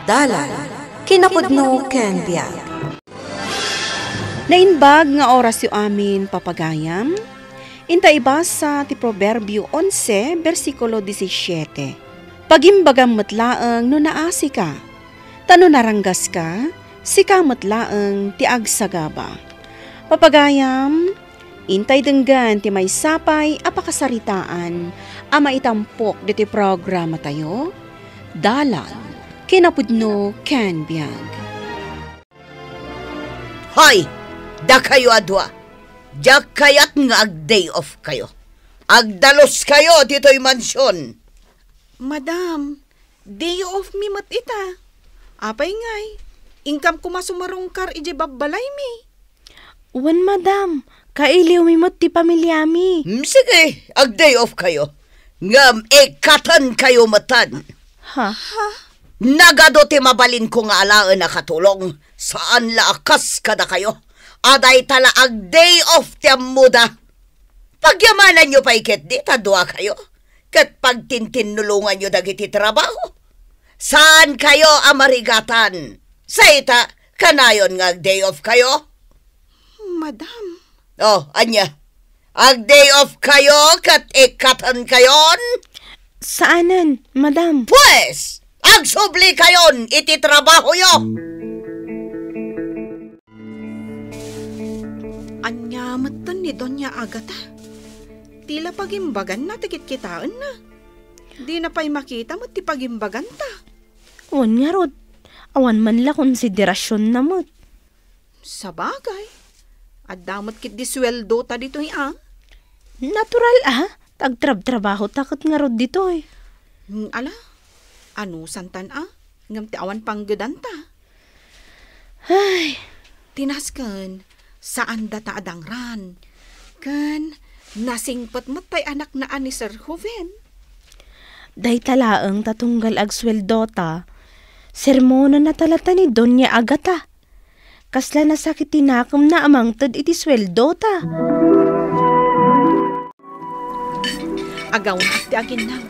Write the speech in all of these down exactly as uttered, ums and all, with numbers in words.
Dalan, kinapudno ken biag. Naimbag nga orasyo amin, papagayam. Inta ibasa ti Proverbio onse, bersikulo disisiete. Pagimbagam met laeng no naasika, ta no naranggaska, sika met laeng ti agsagaba. Papagayam, intay denggen ti maysa pay a pakasaritaan a maitampok ditoy programatayo, Dalan, Kinapudno ken Biag. Hoy, dakayo a dua, diak kayat nga ag-day off kayo. Agdalus kayo ditoy mansion. Madam, day off mi met ita. Apay ngay, inkam koma sumarungkar idiay babbalaymi. Wen, madam, kailiwmi met ti pamiliami. Mm, sige, ag-day off kayo. Ngem ikkaten kayo metten. Ha? Nagadu ti mabalinko nga alaen a katulong, saan la a kas kadakayo. A dayta la ag-day off ti ammoda. Pagyamananyo pay ketdi ta dua kayo, ket pagtintinnulonganyo dagiti trabaho. Saan kayo a marigatan. Sa ita, kanayon nga ag-day off kayo? Madam. Oh, ania? Ag-day off kayo ket ikkaten kayon? Saanen, madam. Pues, agsubli kayon iti trabahoyo. Ania metten ni Doña Agata? Ti la pagimbaganna ti kitkitaenna. Dina pay makita met ti pagimbaganta. Wen ngarud, awan man la konsiderasionna met. Sabagay, adda met ketdi suweldota ditoy a. Natural a, ta agtrabtrabahota ket ngarud ditoy. Hmm, ala, anusantan a, ngem ti awan panggedanta. Ay. Ti nasken, saandata a dangran. Ken nasingpet met tay anakna a ni Sir Joven. Dayta laeng ta tunggal agsueldota, sermonennata latta ni Doña Agata. Kasla nasakit ti nakemna a mangted iti sueldota. Agawnak ti aginnam,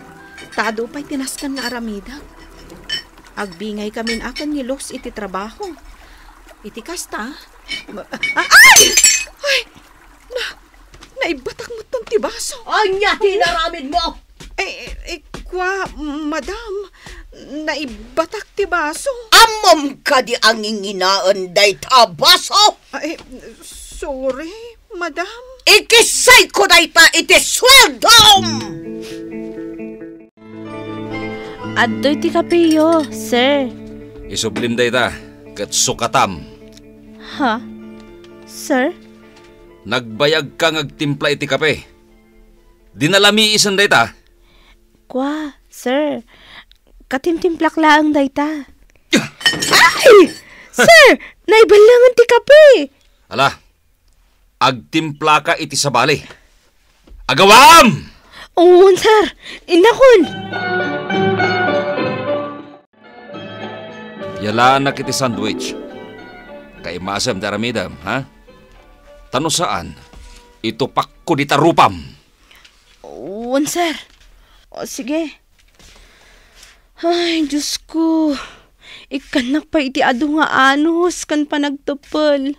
ta adu pay ti nasken nga aramidek. Agbingaykamin a ken ni Luz iti trabaho. Iti kasta, ma-, a-, ay! Ay! Na, naibbatak metten ti baso. Ania ti inaramidmo? Eh, eh, eh, kua, madam, naibbatak ti baso. Ammom kadi a nginginaen dayta a baso? Ay, sorry, madam. Ikissayko dayta iti sueldom! Adtoy ti kapeyo, sir. Isublim dayta, ket sukatam. Ha? Sir? Nagbayagka nga agtimpla iti kape. Dina lamiisen dayta? Kua, sir. Katimtimplak laeng dayta. Ay! Sir, naiballengen ti kape! Ala, agtimplaka iti sabali. Agawam! Wen, sir. Innakon. Yalanak iti sandwich. Kaimasem ti aramidem, ha? Ta no saan, itupakko dita rupam. Wen, sir. O, sige. Ay, Diosko. Ikkannak pay iti adu nga anus ken panagteppel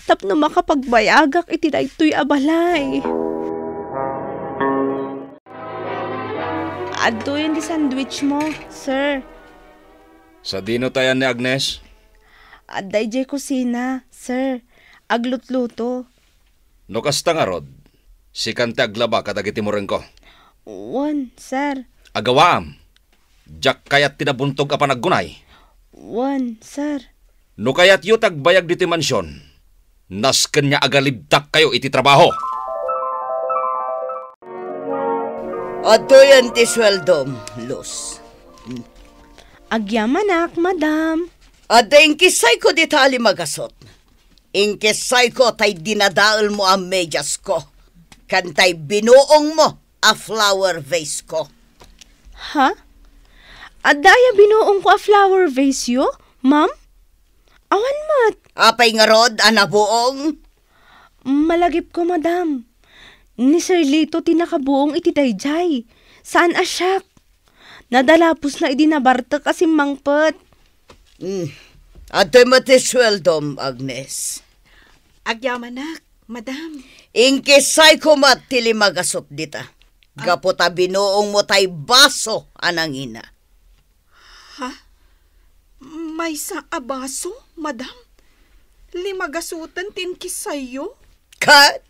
tapno makapagbayagak iti daytoy a balay. Adtoyen ti sandwich mo, sir. Sadino tayan ni Agnes? Adda idiay kusina, sir. Aglutluto. No kasta ngarud, sikan ti aglaba kadagiti murengko. Wen, sir. Agawaam. Diak kayat ti nabuntog a panaggunay. Wen, sir. No kayatyo ti agbayag ditoy mansion, nasken nga agalibtakkayo iti trabaho. Adtoyen ti sueldom, Luz. Agyamanak, madam. Adda inkissayko dita a limagasut. Inkissayko tay dinadaelmo a mediasko, ken tay binuongmo a flower vasesko. Ha? Adda aya binuongko a flower vaseyo, ma'am? Awan met. Apay ngarud a nabuong? Malagipko, madam. Ni Sir Lito ti nakabuong iti daydiay. Saan a siak. Nadalapusna idi nabartek a simmangpet. Hmm. Adtoy met ti sueldom, Agnes. Agyamanak, madam. Inkissayko met ti lima gasut dita. Ah? Gapu ta binuongmo tay baso a nangina. Ha? Maysa a baso, madam? Lima gasuten ti inkissayyo? Ket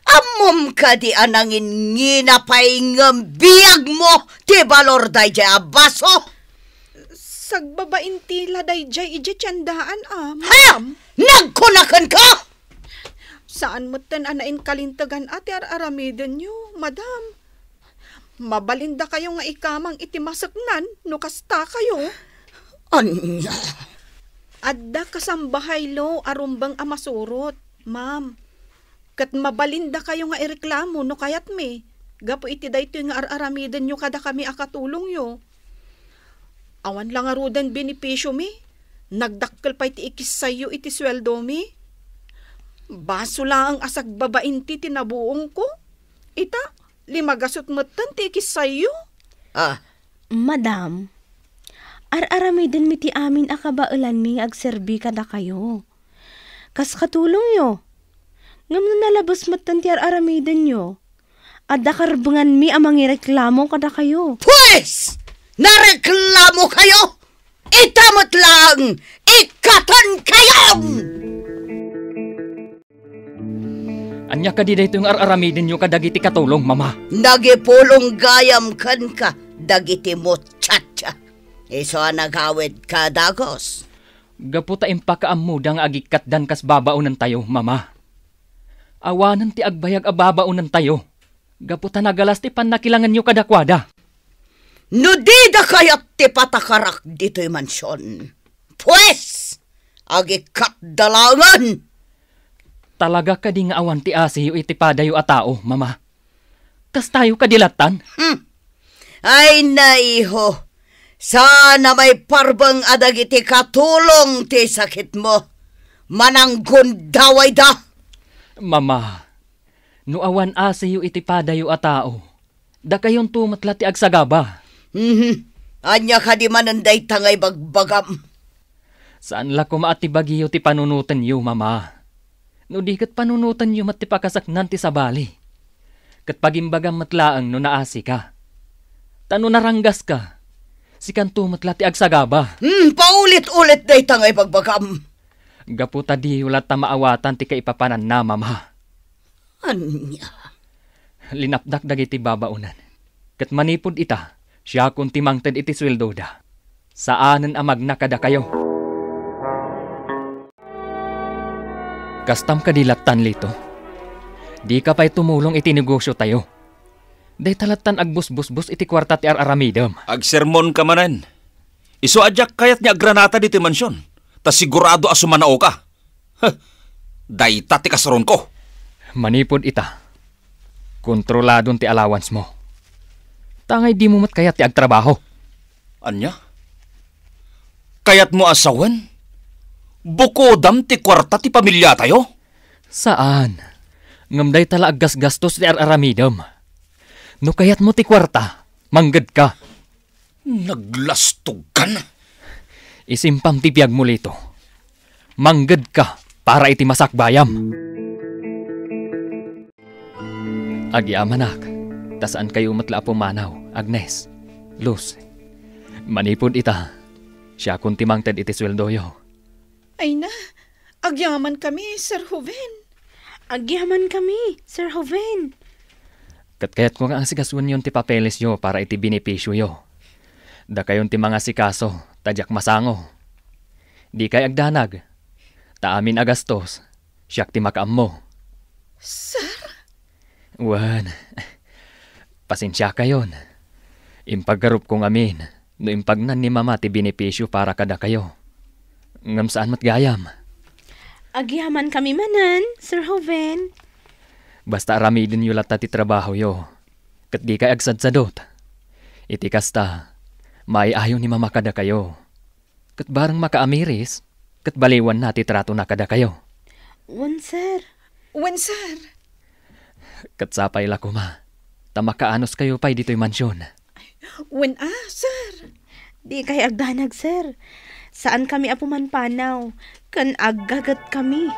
ammom kadi a nangingina pay ngem biagmo ti balor daydiay a baso? Sagbabain ti la daydiay idiay tiendaan a, ha? Madam. Nagkunakenka! Saan metten a nainkalintegan a ti ar-aramidenyo, madam. Mabalindakayo nga ikamang iti maseknan no kastakayo. Ania? Adda kasambahay lo a rumbeng a masurot, ma'am. Ket mabalindakayo nga ireklamo no kayatmi, gapu iti daytoy nga ar-aramidenyo kadakami a katulongyo. Awan la ngaruden benepisiomi, nagdakkel pay ti ikissayyo iti sueldomi. Baso laeng a sagbabain ti tinabuongko. Ita, lima gasut metten ti ikissayyo. Ah. Madam, ar-aramidenmi ti amin a kabaelanmi nga agserbi kadakayo. Kas katulongyo, ngem no nalabes metten ti ar-aramidenyo, adda karbenganmi a mangireklamo kadakayo. Pues! Nareklamokayo! Ita met laeng, ikkatenkayo! Ania kadi daytoy nga ar-aramidenyo kadagiti katulong, Mama? Nagipulong gayam kenka dagiti muchacha. Isu a nagawidka dagus. Gapu ta impakaammoda nga agikkatdan kas babaonentayo, Mama. Awanen ti agbayag a babaonentayo, gapu ta nagalas ti pannakilangenyo kadakuada. No dida kayat ti patakarak ditoy mansion, pues, agikkatda laengen. Talaga kadi nga awan ti asiyo iti padayo a tao, Mama? Kastayo kadi lattan? Hmm. Ay, naiho, saan a maiparbeng a dagiti katulong ti sakitmo. Mananggundawayda. Mama, no awan asiyo iti padayo a tao, dakayonto met la ti agsagaba. Mhm. Ania kadi manen dayta nga ibagbagam? Saan la koma a ti bagiyo ti panunotenyo, Mama. No di ket panunotenyo met ti pakasaknan ti sabali. Ket pagimbagam met laeng no naasika. Ta no naranggaska, sikanto met la ti agsagaba. Hmm, paulit-ulit dayta nga ibagbagam. Gapu ta diyo latta maawatan ti kaipapananna, Mama. Ania? Linapdak dagiti babaonan. Ket manipud ita, siakon ti mangted iti sueldoda. Saanen a magna kadakayo. Kastam kadi lattan, Lito? Dika pay tumulong iti negosiotayo. Dayta lattan agbusbusbos iti kuarta ti ar-aramidem. Agsermonka manen. Isu a diak kayat nga agranata ditoy mansion, ta sigurado a sumanaoka. Huh, dayta ti kasronko. Manipud ita, kontroladon ti allowancemo. Tangay dimo met kayat ti agtrabaho. Ania? Kayatmo a sawen? Bukodam ti kuarta ti pamiliatayo? Saan. Ngem dayta la aggasgastos ti ar-aramidem. No kayatmo ti kuarta, manggedka. Naglastogkan. Isimpam ti biagmo, Lito. Manggedka para iti masakbayam. Agyamanak, ta saankayo met la a pumanaw, Agnes, Luz. Manipud ita, siakon ti mangted iti sueldoyo. Ay na, agyamankami, Sir Joven. Agyamankami, Sir Joven. Ket kayatko nga asigasuenyon ti papelesyo para iti benepisioyo. Dakayon ti mangasikaso, ta diak masango. Dikay agdanag, ta amin a gastos, siak ti makaammo. Sir? Wen, pasensiakayon. Impaggarupko ngamin no impagnan ni Mama ti benepisio para kadakayo. Ngem saan met gayam. Agyamankami manen, Sir Joven. Basta aramidenyo latta ti trabahoyo, ket dikay agsadsadot. Iti kasta, maay-ayo ni Mama kadakayo. Ket bareng makaamiris, ket baliwanna ti tratona kadakayo. Wen, sir. Wen, sir. Ket sapay la koma, ta makaanoskayo pay ditoy mansion. Wen a, sir. Dikay agdanag, sir. Saankami a pumanpanaw, ken aggagetkami.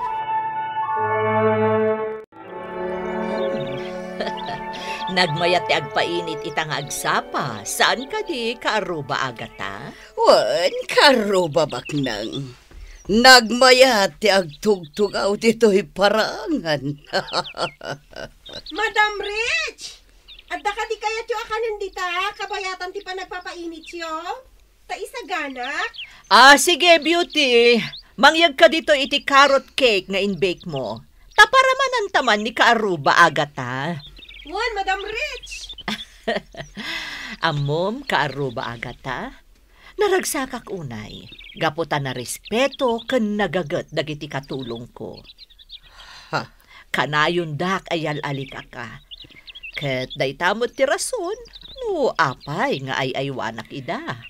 Nagmayat ti agpainit ita nga agsapa, saan kadi, Kaarruba Agata? Wen, Kaarruba Baknang. Nagmayat ti agtugtugaw ditoy paraangan. Madam Rich! Adda kadi kayatyo a kanen dita, kabayatan ti panagpapainityo? Ta isaganak? Ah, sige, Beauty. Mangyegka ditoy iti carrot cake nga in-bake mo. Ta paramananta man ni Kaarruba Agata. Wen, Madam Rich! Ammom, Kaarruba Agata, naragsakak unay, gapu ta narespeto ken nagaget dagiti katulongko. Ha? Kanayondak a yal-alikaka. Ket dayta met ti rason no apay nga ay-aywanak ida.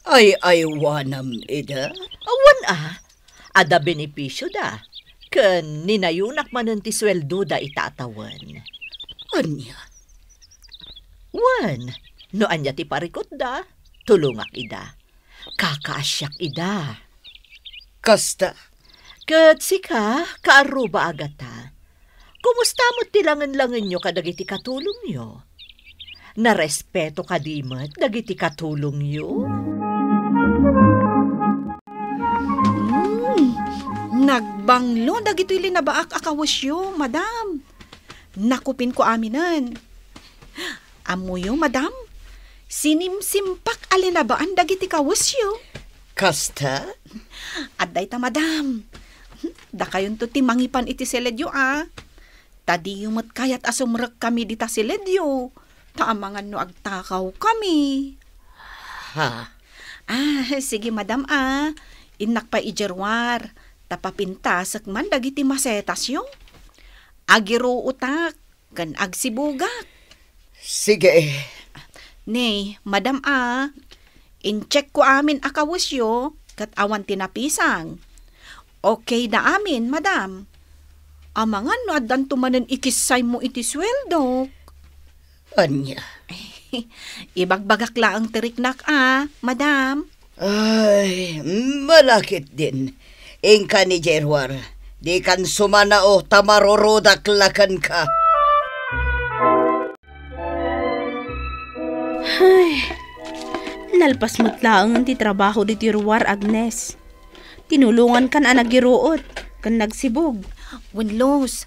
Ay-aywanam ida? Awan a, adda benepisioda. Ken ninayonak manen ti sueldoda ita a tawen. Ania? Wen, no ania ti parikutda, tulongak ida. Kakaasiak ida. Kasta? Ket sika, Kaarruba Agata, kumusta met ti langen-langenyo kadagiti katulongyo? Narespeto kadi met dagiti katulongyo? Hmm, nagbanglo dagitoy linabaak a kawesyo, madam. Nakupinko aminen. Ammoyo, madam? Sinimsimpak a linabaan dagiti kawesyo. Kasta? Adda ita, madam. Dakayonto ti mangipan iti siledyo, a. Ta diyo met kayat a sumrekkami dita siledyo. Ta amangan no agtakawkami. Ha? Ah, sige, madam, a. Innak pay idiay ruar. Ta papintasek man dagiti masetasyo. Agiruotak ken agsibugak. Sige. Ni, madam, a, in-checkko amin a kawesyo ket awan ti napisang. Okay da amin, madam. Amangan no addanto manen ikissaymo iti sueldok. Ania? Ibagbagak laeng ti riknak, a, madam. Ay, malakit din. Inka ni Jerwar, dikan sumanao ta marurudak la kenka. Ay, nalpas met laeng ti trabaho ditoy ruar, Agnes. Tinulongankan a nagiruot ken nagsibug. Wen, Luz,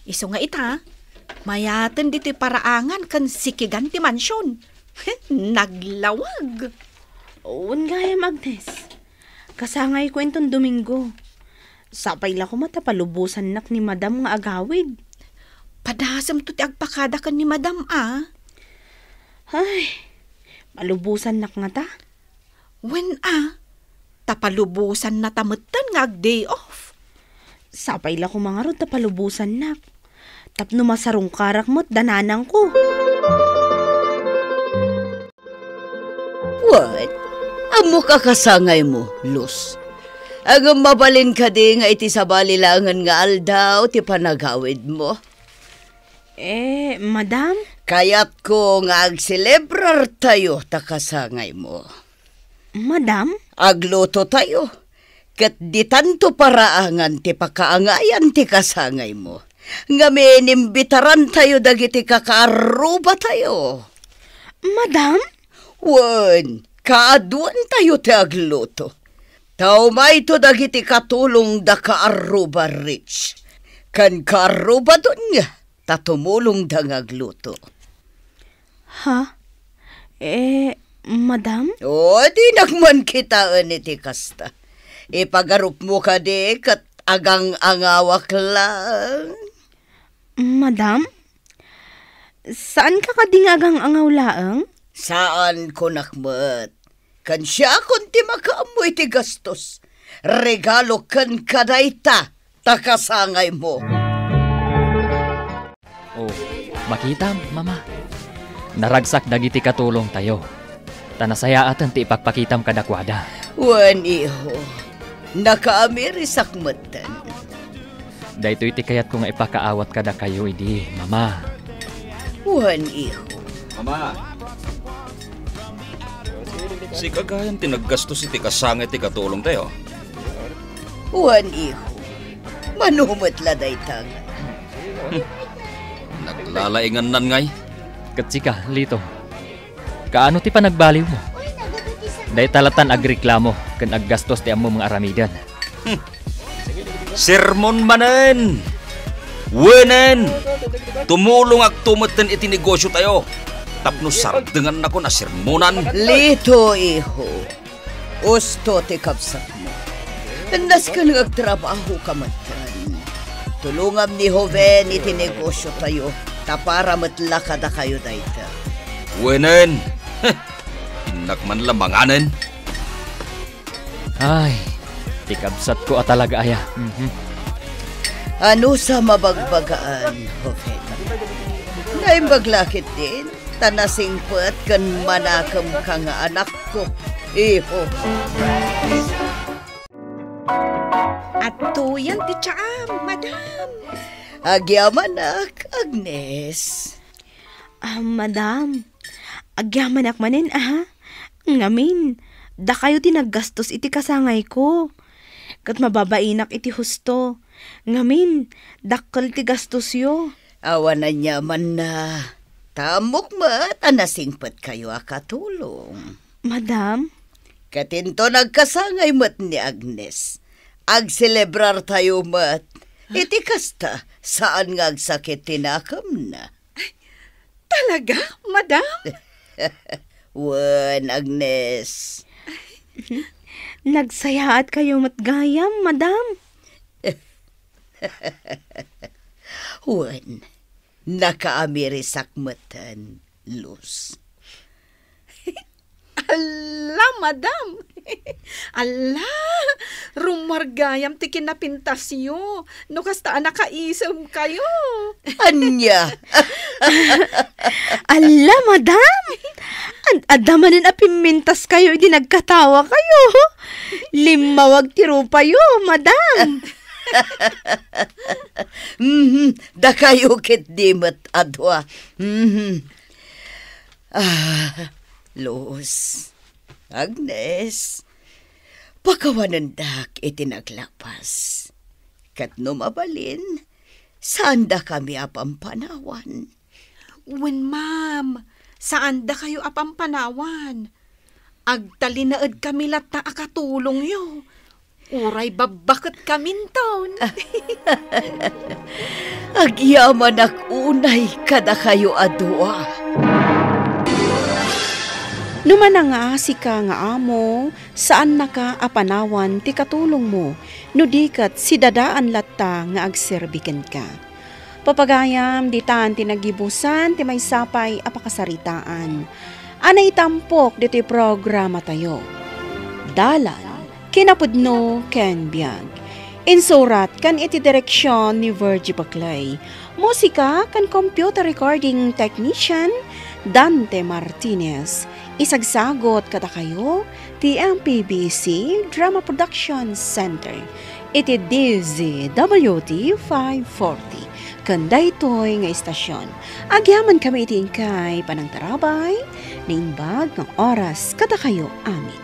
isu nga ita, mayaten ditoy paraangan ken sikigan ti mansion. Naglawag. Wen gayam, Agnes. Kasangayko inton Domingo. Sapay la koma ta palubosannak ni Madam nga agawid. Padasemto ti agpakada ken ni Madam, a. Ay, palubosannak ngata? Wen, a. Ta palubosannata metten nga ag-day off. Sapay la koma ngarud ta palubosannak. Tapno masarungkarak met da nanangko. Wen, ammok a kasangaymo, Luz. Ngem mabalin kadi nga iti sabali laengen nga aldaw ti panagawidmo? Eh, madam? Kayatko nga agselebrartayo ta kasangaymo. Madam? Aglutotayo, ket ditanto paraangan ti pakaangayan ti kasangaymo. Ngem inimbitarantayo dagiti kakaarrubatayo. Madam? Wen, kaaduantayo ti agluto. Ta umayto dagiti katulongda, Kaarruba Rich, ken Kaarruba Donya, ta tumulongda nga agluto. Ha? Eh, madam? O, dinak man kitaen iti kasta. Ipagarupmo kadi ket agang-angawak laeng. Madam? Saanka kadi nga agang-angaw laeng? Saan, kunak met. Ken siakon ti makaammo iti gastos. Regalo kenka dayta ta kasangaymo. Oh, makitam, Mama. Naragsak dagiti katulongtayo. Ta nasayaaten ti ipakpakitam kadakuada. Wen, iho. Nakaamirisak metten. Daytoy ti kayatko nga ipakaawat kadakayo idi, Mama. Wen, iho. Mama. Sika gayam ti naggastos iti kasangay ti katulongtayo. Wen, iho. Mano met la dayta ngay. Naglalaingannan ngay. Ket sika, Lito, kaano ti panagbaliwmo? Dayta latan agreklamo ken aggastos ti ammom nga aramiden. Sermon manen! Wenen! Tumulongakto metten iti negosiotayo tapno sardengannakon a sermonan. Lito, iho. Usto ti kabsatmo. Nasken nga agtrabahoka metten. Tulongam ni Joven iti negosiotayo ta para met la kadakayo dayta. Wenen! Heh! Innak man la manganen. Ay, ti kabsatko a talaga aya. Mhm. Ano sa mabagbagaan, Joven? Naimbag la ketdin, ta nasingpet ken manakemka nga anakko, iho. Adtoyen ti tsaam, madam. Agyamanak, Agnes. Ah, madam, agyamanak manen, aha. Ngamin, dakayo ti naggastos iti kasangayko. Ket mababainak iti husto. Ngamin, dakkel ti gastosyo. Awan aniamanna. Ta ammok met a nasingpetkayo a katulong. Madam? Ket inton agkasangay met ni Agnes, agselebrartayo met. Iti kasta, saan nga agsakit ti nakemna. Talaga, madam? Wen, Agnes. Nagsayaatkayo met gayam, madam. Wen, nakaamirisak metten, Luz. Alla, madam! Alla, rummuar gayam ti kinapintasyo. No kasta a nakaisemkayo. Ania? Alla, madam! Ad-, adda manen a pimmintaskayo idi nagkatawakayo. Limmawag ti rupayo, madam. Mhm, dakayo ketdi met a dua. Mhm. Ah, Luz, Agnes, pakawanendak iti naglapas. Ket no mabalin, saandakami a pampanawan. Wen, ma'am, saandakayo a pampanawan. Agtalinaedkami latta a katulongyo. Uray babbaketkaminton. Agyamanak unay kadakayo a dua. No manangasika nga amo, saannaka a panawan ti katulongmo, no di ket sidadaan latta nga agserbi kenka. Papagayam, ditan ti naggibusan ti maysa pay a pakasaritaan a naitampok ditoy programatayo. Dalan, kinapudno ken biag. Insurat ken iti direksion ni Virgie Baclay. Musika ken computer recording technician, Dante Martinez. Isagsagot kadakayo ti M P B C Drama Production Center iti D Z W T five forty. Ken daytoy nga istasyon, agyamankami iti inkay panangtarabay, naimbag nga oras kadakayo amin.